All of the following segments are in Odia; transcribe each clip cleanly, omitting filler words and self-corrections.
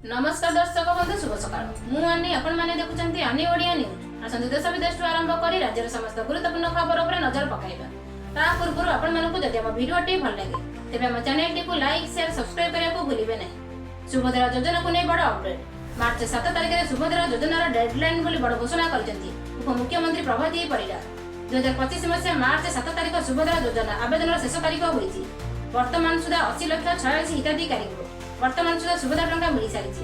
ନମସ୍କାର ଦର୍ଶକ ବନ୍ଧୁ, ଶୁଭ ସକାଳ। ମୁଁ ଆନି, ଆପଣମାନେ ଦେଖୁଛନ୍ତି ଆନି ଓଡ଼ିଆ ନ୍ୟୁଜ୍। ଆସନ୍ତୁ, ଦେଶ ବିଦେଶଠୁ ଆରମ୍ଭ କରି ରାଜ୍ୟର ସମସ୍ତ ଗୁରୁତ୍ୱପୂର୍ଣ୍ଣ ଖବର ଉପରେ ନଜର ପକାଇବା। ତା ପୂର୍ବରୁ ଆପଣମାନଙ୍କୁ ଯଦି ଆମ ଭିଡ଼ିଓଟି ଭଲ ଲାଗେ, ତେବେ ଆମ ଚ୍ୟାନେଲଟିକୁ ଲାଇକ୍, ସେୟାର, ସବସ୍କ୍ରାଇବ୍ କରିବାକୁ ଭୁଲିବେ ନାହିଁ। ସୁଭଦ୍ରା ଯୋଜନାକୁ ନେଇ ବଡ଼ ଅପଡେଟ୍। ମାର୍ଚ୍ଚ 7 ତାରିଖରେ ସୁଭଦ୍ରା ଯୋଜନାର ଡେଡଲାଇନ୍ ବୋଲି ବଡ଼ ଘୋଷଣା କରିଛନ୍ତି ଉପମୁଖ୍ୟମନ୍ତ୍ରୀ ପ୍ରଭାତୀ ପରିଡ଼ା। 2025 ମସିହା ମାର୍ଚ୍ଚ 7 ତାରିଖ ସୁଭଦ୍ରା ଯୋଜନା ଆବେଦନର ଶେଷ ତାରିଖ ହୋଇଛି। ବର୍ତ୍ତମାନ ସୁଦ୍ଧା 80 ଲକ୍ଷ 46 ହିତାଧିକାରୀଙ୍କୁ ବର୍ତ୍ତମାନ ସୁଦ୍ଧା ସୁଭଦ୍ରା ଟଙ୍କା ମିଳିସାରିଛି।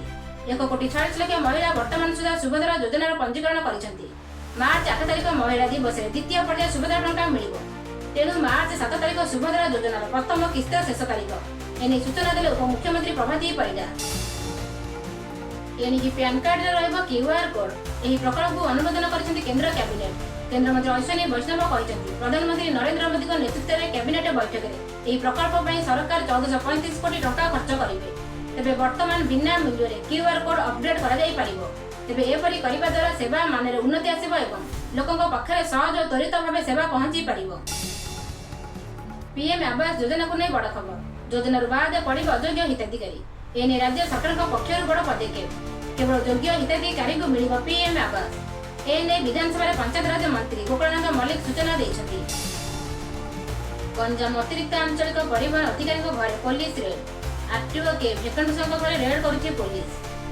1 କୋଟି 46 ଲକ୍ଷ ମହିଳା ବର୍ତ୍ତମାନ ସୁଦ୍ଧା ସୁଭଦ୍ରା ଯୋଜନାର ପଞ୍ଜୀକରଣ କରିଛନ୍ତି। ମାର୍ଚ୍ଚ 8 ତାରିଖ ମହିଳା ଦିବସରେ ଦ୍ୱିତୀୟ ପର୍ଯ୍ୟାୟ ସୁଭଦ୍ରା ଟଙ୍କା ମିଳିବ। ତେଣୁ ମାର୍ଚ୍ଚ 7 ତାରିଖ ସୁଭଦ୍ରା ଯୋଜନାର ପ୍ରଥମ କିସ୍ତିର ଶେଷ ତାରିଖ। ଏନେଇ ସୂଚନା ଦେଲେ ଉପମୁଖ୍ୟମନ୍ତ୍ରୀ ପ୍ରଭାତୀ ପରିଡ଼ା। ଏଣିକି ପ୍ୟାନ୍ କାର୍ଡରେ ରହିବ କ୍ୟୁଆର୍ କୋଡ୍। ଏହି ପ୍ରକଳ୍ପକୁ ଅନୁମୋଦନ କରିଛନ୍ତି କେନ୍ଦ୍ର କ୍ୟାବିନେଟ୍। କେନ୍ଦ୍ରମନ୍ତ୍ରୀ ଅଶ୍ୱିନୀ ବୈଷ୍ଣବ କହିଛନ୍ତି, ପ୍ରଧାନମନ୍ତ୍ରୀ ନରେନ୍ଦ୍ର ମୋଦୀଙ୍କ ନେତୃତ୍ୱରେ କ୍ୟାବିନେଟ୍ ବୈଠକରେ ଏହି ପ୍ରକଳ୍ପ ପାଇଁ ସରକାର 1435 କୋଟି ଟଙ୍କା ଖର୍ଚ୍ଚ କରିବେ। ତେବେ ବର୍ତ୍ତମାନ ବିନା ମୂଲ୍ୟରେ କ୍ୟୁଆର୍ କୋଡ୍ ଅପଡେଟ୍ କରାଯାଇପାରିବ। ତେବେ ଏପରି କରିବା ଦ୍ୱାରା ସେବା ମାନରେ ଉନ୍ନତି ଆସିବ ଏବଂ ଲୋକଙ୍କ ପାଖରେ ସହଜ ଓ ତ୍ୱରିତ ଭାବେ ସେବା ପହଞ୍ଚି ପାରିବ। ପିଏମ୍ ଆବାସ ଯୋଜନାକୁ ନେଇ ବଡ଼ ଖବର। ଯୋଜନାରୁ ବାଦ ପଡ଼ିବ ଅଯୋଗ୍ୟ ହିତାଧିକାରୀ। ଏନେଇ ରାଜ୍ୟ ସରକାରଙ୍କ ପକ୍ଷରୁ ବଡ଼ ପଦକ୍ଷେପ। କେବଳ ଯୋଗ୍ୟ ହିତାଧିକାରୀଙ୍କୁ ମିଳିବ ପିଏମ୍ ଆବାସ। ଏନେଇ ବିଧାନସଭାରେ ପଞ୍ଚାୟତରାଜ ମନ୍ତ୍ରୀ ଗୋକୁଳାନନ୍ଦ ମଲ୍ଲିକ ସୂଚନା ଦେଇଛନ୍ତି। ଗଞ୍ଜାମ ଅତିରିକ୍ତ ଆଞ୍ଚଳିକ ପରିବହନ ଅଧିକାରୀଙ୍କ ଘରେ ପୋଲିସ ରେଡ୍। ଆରଟିଓ କେ ଭେଙ୍କଟେଶଙ୍କ ଘରେ ରେଡ୍ କରୁଛି ପୋଲିସ।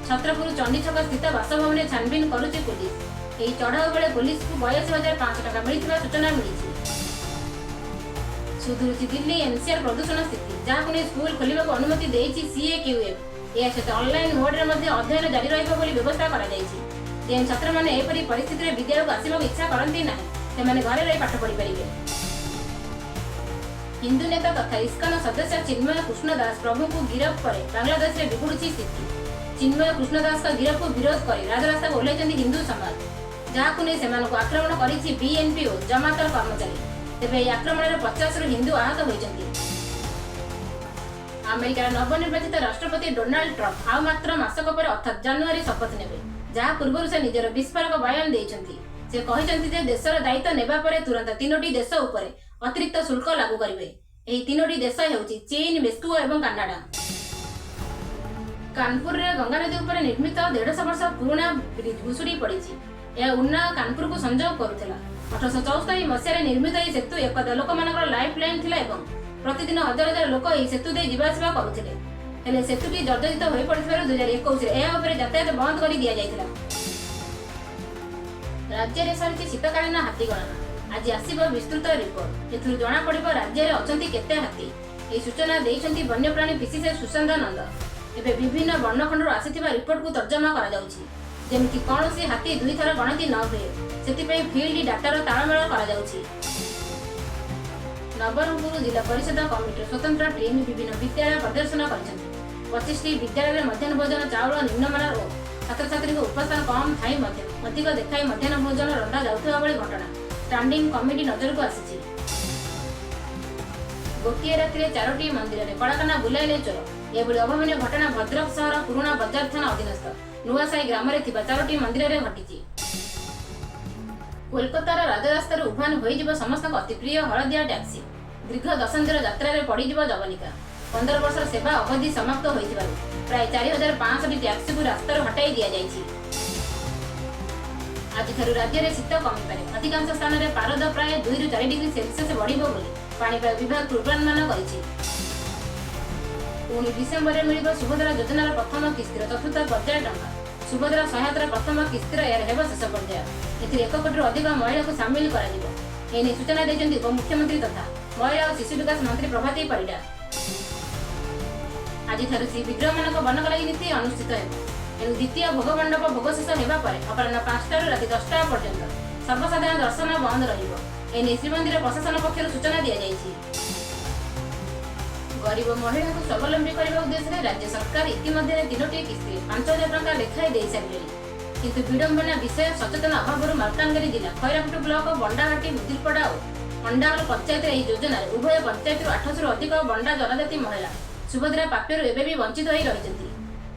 ଛତ୍ରପୁର ଚଣ୍ଡୀଛକ ସ୍ଥିତ ବାସଭବନରେ ଛାନଭିନ କରୁଛି ପୋଲିସ। ଏହି ଚଢ଼ାଉ ବେଳେ ପୋଲିସକୁ 82,500 ଟଙ୍କା ମିଳିଥିବା ସୂଚନା ମିଳିଛି। ସୁଧୁରୁଛି ଦିଲ୍ଲୀ ଏନସିଆର ପ୍ରଦୂଷଣ ସ୍ଥିତି, ଯାହାକୁ ନେଇ ସ୍କୁଲ ଖୋଲିବାକୁ ଅନୁମତି ଦେଇଛି ସିଏକ୍ୟୁଏଫ୍। ଏହା ସହିତ ଅନଲାଇନ ମୋଡରେ ମଧ୍ୟ ଅଧ୍ୟୟନ ଜାରି ରହିବ ବୋଲି ବ୍ୟବସ୍ଥା କରାଯାଇଛି। ଯେଉଁ ଛାତ୍ରମାନେ ଏପରି ପରିସ୍ଥିତିରେ ବିଦ୍ୟାଳୟକୁ ଆସିବାକୁ ଇଚ୍ଛା କରନ୍ତି ନାହିଁ, ସେମାନେ ଘରେ ରହି ପାଠ ପଢ଼ିପାରିବେ। ହିନ୍ଦୁ ନେତା ତଥା ଇସ୍କନ ସଦସ୍ୟ ଚିନ୍ମୟ କୃଷ୍ଣ ଦାସ ପ୍ରଭୁଙ୍କୁ ଗିରଫ ପରେ ବାଂଲାଦେଶରେ ବିଗୁଡୁଛି ସ୍ଥିତି। ଚିନ୍ମୟ କୃଷ୍ଣ ଦାସଙ୍କ ଗିରଫକୁ ବିରୋଧ କରି ରାଜରାସ୍ତାକୁ ଓହ୍ଲାଇଛନ୍ତି ହିନ୍ଦୁ ସମାଜ, ଯାହାକୁ ନେଇ ସେମାନଙ୍କୁ ଆକ୍ରମଣ କରିଛି ବିଏନପି ଓ ଜମାତର କର୍ମଚାରୀ। ତେବେ ଏହି ଆକ୍ରମଣରେ 50ରୁ ହିନ୍ଦୁ ଆହତ ହୋଇଛନ୍ତି। ଆମେରିକାର ନବନିର୍ବାଚିତ ରାଷ୍ଟ୍ରପତି ଡୋନାଲ୍ଡ ଟ୍ରମ୍ପ ଆଉ ମାତ୍ର ମାସକ ପରେ, ଅର୍ଥାତ୍ ଜାନୁଆରୀ ଶପଥ ନେବେ। ଯାହା ପୂର୍ବରୁ ସେ ନିଜର ବିସ୍ଫୋରକ ବୟାନ ଦେଇଛନ୍ତି। ସେ କହିଛନ୍ତି ଯେ ଦେଶର ଦାୟିତ୍ୱ ନେବା ପରେ ତୁରନ୍ତ ତିନୋଟି ଦେଶ ଉପରେ ଅତିରିକ୍ତ ଶୁଳ୍କ ଲାଗୁ କରିବେ। ଏହି ତିନୋଟି ଦେଶ ହେଉଛି ଚୀନ, ମେକ୍ସିକୋ ଏବଂ କାନାଡା। କାନପୁରରେ ଗଙ୍ଗାନଦୀ ଉପରେ ନିର୍ମିତ 150 ବର୍ଷ ପୁରୁଣା ବ୍ରିଜ ଭୁଶୁଡ଼ି ପଡ଼ିଛି। ଏହା ଉନ୍ନାଓ କାନପୁରକୁ ସଂଯୋଗ କରୁଥିଲା। 1874 ମସିହାରେ ନିର୍ମିତ ଏହି ସେତୁ ଏକଦା ଲୋକମାନଙ୍କର ଲାଇଫ୍ ଲାଇନ୍ ଥିଲା ଏବଂ ପ୍ରତିଦିନ ହଜାର ହଜାର ଲୋକ ଏହି ସେତୁ ଦେଇ ଯିବା ଆସିବା କରୁଥିଲେ। ହେଲେ ସେତୁଟି ଜର୍ଜରିତ ହୋଇପଡ଼ିଥିବାରୁ 2021ରେ ଏହା ଉପରେ ଯାତାୟାତ ବନ୍ଦ କରି ଦିଆଯାଇଥିଲା। ରାଜ୍ୟରେ ସରିଛି ଶୀତକାଳୀନ ହାତୀ ଗଣନା। ଆଜି ଆସିବ ବିସ୍ତୃତ ରିପୋର୍ଟ। ଏଥିରୁ ଜଣାପଡ଼ିବ ରାଜ୍ୟରେ ଅଛନ୍ତି କେତେ ହାତୀ। ଏହି ସୂଚନା ଦେଇଛନ୍ତି ବନ୍ୟପ୍ରାଣୀ ପିସିସି ସୁଶାନ୍ତ ନନ୍ଦ। ଏବେ ବିଭିନ୍ନ ବନଖଣ୍ଡରୁ ଆସିଥିବା ରିପୋର୍ଟକୁ ତର୍ଜମା କରାଯାଉଛି। ଯେମିତି କୌଣସି ହାତୀ ଦୁଇଥର ଗଣତି ନ ହୁଏ, ସେଥିପାଇଁ ଫିଲ୍ଡ ଡାଟାର ତାଳମେଳ କରାଯାଉଛି। ନବରଙ୍ଗପୁର ଜିଲ୍ଲା ପରିଷଦ କମିଟିର ସ୍ୱତନ୍ତ୍ର ଟିମ୍ ବିଭିନ୍ନ ବିଦ୍ୟାଳୟ ପରିଦର୍ଶନ କରିଛନ୍ତି। 25ଟି ବିଦ୍ୟାଳୟରେ ମଧ୍ୟାହ୍ନ ଭୋଜନ ଚାଉଳ ନିମ୍ନମାନର ଓ ଛାତ୍ରଛାତ୍ରୀଙ୍କ ଉପସ୍ଥାନ କମ୍ ଥାଇ ମଧ୍ୟ ଅଧିକ ଦେଖାଇ ମଧ୍ୟାହ୍ନ ଭୋଜନ ରନ୍ଧା ଯାଉଥିବା ଭଳି ଘଟଣା ଷ୍ଟାଣ୍ଡିଂ କମିଟି ନଜରକୁ ଆସିଛି। ଗୋଟିଏ ରାତିରେ ଚାରୋଟି ମନ୍ଦିରରେ କଳାକନା ବୁଲାଇଲେ ଚୋର। ଏଭଳି ଅଭାବନୀୟ ଘଟଣା ଭଦ୍ରକ ସହର ପୁରୁଣା ବଜାର ଥାନା ଅଧୀନସ୍ଥ ନୂଆସାହି ଗ୍ରାମରେ ଥିବା ଚାରୋଟି ମନ୍ଦିରରେ ଘଟିଛି। କୋଲକାତାର ରାଜରାସ୍ତାରୁ ଉଭାନ ହୋଇଯିବ ସମସ୍ତଙ୍କ ଅତି ପ୍ରିୟ ହଳଦିଆ ଟ୍ୟାକ୍ସି। ଦୀର୍ଘ ଦଶନ୍ଧିର ଯାତ୍ରାରେ ପଡ଼ିଯିବ ଯବନିକା। 15 ବର୍ଷର ସେବା ଅବଧି ସମାପ୍ତ ହୋଇଥିବାରୁ ପ୍ରାୟ 4500ଟି ଟ୍ୟାକ୍ସିକୁ ରାସ୍ତାରୁ ହଟାଇ ଦିଆଯାଇଛି। ଆଜିଠାରୁ ରାଜ୍ୟରେ ଶୀତ କମିପାରେ। ଅଧିକାଂଶ ସ୍ଥାନରେ ପାରଦ ପ୍ରାୟ 2ରୁ 4 ଡିଗ୍ରୀ ସେଲସିୟସ ବଢ଼ିବ ବୋଲି ପାଣିପାଗ ବିଭାଗ ପୂର୍ବାନୁମାନ କରିଛି। ପୁଣି ଡିସେମ୍ବରରେ ମିଳିବ ସୁଭଦ୍ରା ଯୋଜନାର ପ୍ରଥମ କିସ୍ତିର ଚତୁର୍ଥ ପର୍ଯ୍ୟାୟ ଟଙ୍କା। ସୁଭଦ୍ରା ସହାୟତାର ପ୍ରଥମ କିସ୍ତିର ଏହାର ହେବ ଶେଷ ପର୍ଯ୍ୟାୟ। ଏଥିରେ 1 କୋଟିରୁ ଅଧିକ ମହିଳାଙ୍କୁ ସାମିଲ କରାଯିବ। ଏନେଇ ସୂଚନା ଦେଇଛନ୍ତି ଉପମୁଖ୍ୟମନ୍ତ୍ରୀ ତଥା ମହିଳା ଓ ଶିଶୁ ବିକାଶ ମନ୍ତ୍ରୀ ପ୍ରଭାତୀ ପରିଡ଼ା। ଆଜିଠାରୁ ଶ୍ରୀ ବିଗ୍ରହମାନଙ୍କ ବନକଲାଗି ନୀତି ଅନୁଷ୍ଠିତ ହେବ। ଏଣୁ ଦ୍ୱିତୀୟ ଭୋଗ ମଣ୍ଡପ ଭୋଗ ଶେଷ ହେବା ପରେ ଅପରାହ୍ନ 5ଟାରୁ ରାତି 10ଟା ପର୍ଯ୍ୟନ୍ତ ସର୍ବସାଧାରଣ ଦର୍ଶନ ବନ୍ଦ ରହିବ। ଏନେଇ ଶ୍ରୀମନ୍ଦିର ପ୍ରଶାସନ ପକ୍ଷରୁ ସୂଚନା ଦିଆଯାଇଛି। ଗରିବ ମହିଳାଙ୍କୁ ସ୍ୱାବଲମ୍ବୀ କରିବା ଉଦ୍ଦେଶ୍ୟରେ ରାଜ୍ୟ ସରକାର ଇତିମଧ୍ୟରେ ତିନୋଟି କିସ୍ତିରେ 5000 ଟଙ୍କା ଲେଖାଏଁ ଦେଇସାରିଲେଣି। କିନ୍ତୁ ବିଡ଼ମ୍ବନା ବିଷୟ, ସଚେତନ ଅଭାବରୁ ମାଲକାନଗିରି ଜିଲ୍ଲା ଖଇରାପୁଟ ବ୍ଲକ ବଣ୍ଡାଘାଟି, ମୁଦିରପଡ଼ା ଓ ଅଣ୍ଡାଗଲ ପଞ୍ଚାୟତରେ ଏହି ଯୋଜନାରେ ଉଭୟ ପଞ୍ଚାୟତରୁ 800ରୁ ଅଧିକ ବଣ୍ଡା ଜନଜାତି ମହିଳା ସୁଭଦ୍ରା ପ୍ରାପ୍ୟରୁ ଏବେ ବି ବଞ୍ଚିତ ହୋଇ ରହିଛନ୍ତି।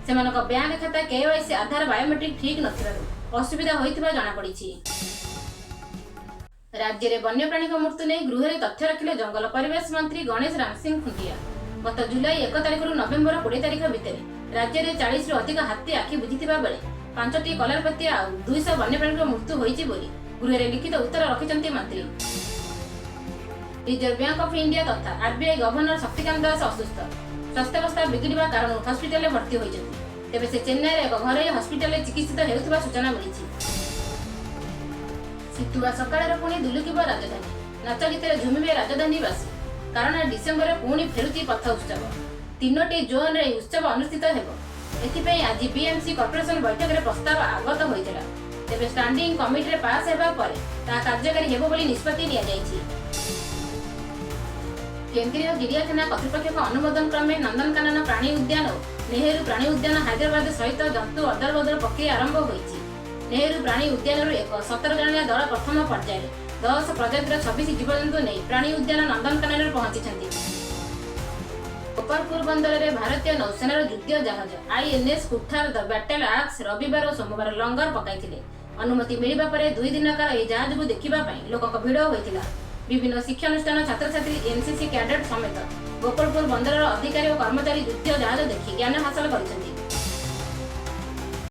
ସେମାନଙ୍କ ବ୍ୟାଙ୍କ ଖାତା, କେୱାଇସି, ଆଧାର ବାୟୋମେଟ୍ରିକ୍ ଠିକ୍ ନଥିବାରୁ ଅସୁବିଧା ହୋଇଥିବା ଜଣାପଡ଼ିଛି। ରାଜ୍ୟରେ ବନ୍ୟପ୍ରାଣୀଙ୍କ ମୃତ୍ୟୁ ନେଇ ଗୃହରେ ତଥ୍ୟ ରଖିଲେ ଜଙ୍ଗଲ ପରିବେଶ ମନ୍ତ୍ରୀ ଗଣେଶ ରାମସିଂ ଖୁଣ୍ଟିଆ। ଗତ ଜୁଲାଇ 1 ତାରିଖରୁ ନଭେମ୍ବର 20 ତାରିଖ ଭିତରେ ରାଜ୍ୟରେ 40ରୁ ଅଧିକ ହାତୀ ଆଖି ବୁଜିଥିବା ବେଳେ ପାଞ୍ଚଟି କଲରାପତରିଆ ଆଉ 200 ବନ୍ୟପ୍ରାଣୀଙ୍କ ମୃତ୍ୟୁ ହୋଇଛି ବୋଲି ଗୃହରେ ଲିଖିତ ଉତ୍ତର ରଖିଛନ୍ତି ମନ୍ତ୍ରୀ। ରିଜର୍ଭ ବ୍ୟାଙ୍କ ଅଫ୍ ଇଣ୍ଡିଆ ତଥା ଆରବିଆଇ ଗଭର୍ଣ୍ଣର ଶକ୍ତିକାନ୍ତ ଦାସ ଅସୁସ୍ଥ। ସ୍ୱାସ୍ଥ୍ୟାବସ୍ଥା ବିଗିଡ଼ିବା କାରଣରୁ ହସ୍ପିଟାଲରେ ଭର୍ତ୍ତି ହୋଇଛନ୍ତି। ତେବେ ସେ ଚେନ୍ନାଇର ଏକ ଘରୋଇ ହସ୍ପିଟାଲରେ ଚିକିତ୍ସିତ ହେଉଥିବା ସୂଚନା ମିଳିଛି। ଶୀତୁଆ ସକାଳରେ ପୁଣି ଦୁଲୁକିବ ରାଜଧାନୀ। ନାଚ ଗୀତରେ ଝୁମିବେ ରାଜଧାନୀବାସୀ। କାରଣ ଡିସେମ୍ବରରେ ପୁଣି ଫେରୁଛି ପଥ ଉତ୍ସବ। ତିନୋଟି ଜୋନ୍ରେ ଏହି ଉତ୍ସବ ଅନୁଷ୍ଠିତ ହେବ। ଏଥିପାଇଁ ଆଜି ବିଏମସି କର୍ପୋରେସନ ବୈଠକରେ ପ୍ରସ୍ତାବ ଆଗତ ହୋଇଥିଲା। ତେବେ ଷ୍ଟାଣ୍ଡିଂ କମିଟିରେ ପାସ୍ ହେବା ପରେ ତାହା କାର୍ଯ୍ୟକାରୀ ହେବ ବୋଲି ନିଷ୍ପତ୍ତି ନିଆଯାଇଛି। କେନ୍ଦ୍ରୀୟ ଚିଡ଼ିଆଖାନା କର୍ତ୍ତୃପକ୍ଷଙ୍କ ଅନୁମୋଦନ କ୍ରମେ ନନ୍ଦନକାନନ ପ୍ରାଣୀ ଉଦ୍ୟାନ ଓ ନେହେରୁ ପ୍ରାଣୀ ଉଦ୍ୟାନ, ହାଇଦ୍ରାବାଦ ସହିତ ଜନ୍ତୁ ଅଦଳବଦଳ ପ୍ରକ୍ରିୟା ଆରମ୍ଭ ହୋଇଛି। ନେହେରୁ ପ୍ରାଣୀ ଉଦ୍ୟାନରୁ ଏକ 17 ଜଣିଆ ଦଳ ପ୍ରଥମ ପର୍ଯ୍ୟାୟରେ 10 ପ୍ରଜାତିର 26 ଜୀବଜନ୍ତୁ ନେଇ ପ୍ରାଣୀ ଉଦ୍ୟାନ ନନ୍ଦନକାନନରେ ପହଞ୍ଚିଛନ୍ତି। ଗୋପାଳପୁର ବନ୍ଦରରେ ଭାରତୀୟ ନୌସେନାର ଯୁଦ୍ଧ ଜାହାଜ ଆଇଏନ୍ଏସ୍ କୁଠାର ଦ ବ୍ୟାଟେଲ ଆକ୍ସ ରବିବାର ଓ ସୋମବାର ଲଙ୍ଗର ପକାଇଥିଲେ। ଅନୁମତି ମିଳିବା ପରେ 2 ଦିନ କାଳ ଏହି ଜାହାଜକୁ ଦେଖିବା ପାଇଁ ଲୋକଙ୍କ ଭିଡ଼ ହୋଇଥିଲା। ବିଭିନ୍ନ ଶିକ୍ଷାନୁଷ୍ଠାନ ଛାତ୍ରଛାତ୍ରୀ, ଏନସିସି କ୍ୟାଡେଟ୍ ସମେତ ଗୋପାଳପୁର ବନ୍ଦରର ଅଧିକାରୀ ଓ କର୍ମଚାରୀ ଯୁଦ୍ଧ ଜାହାଜ ଦେଖି ଜ୍ଞାନ ହାସଲ କରିଛନ୍ତି।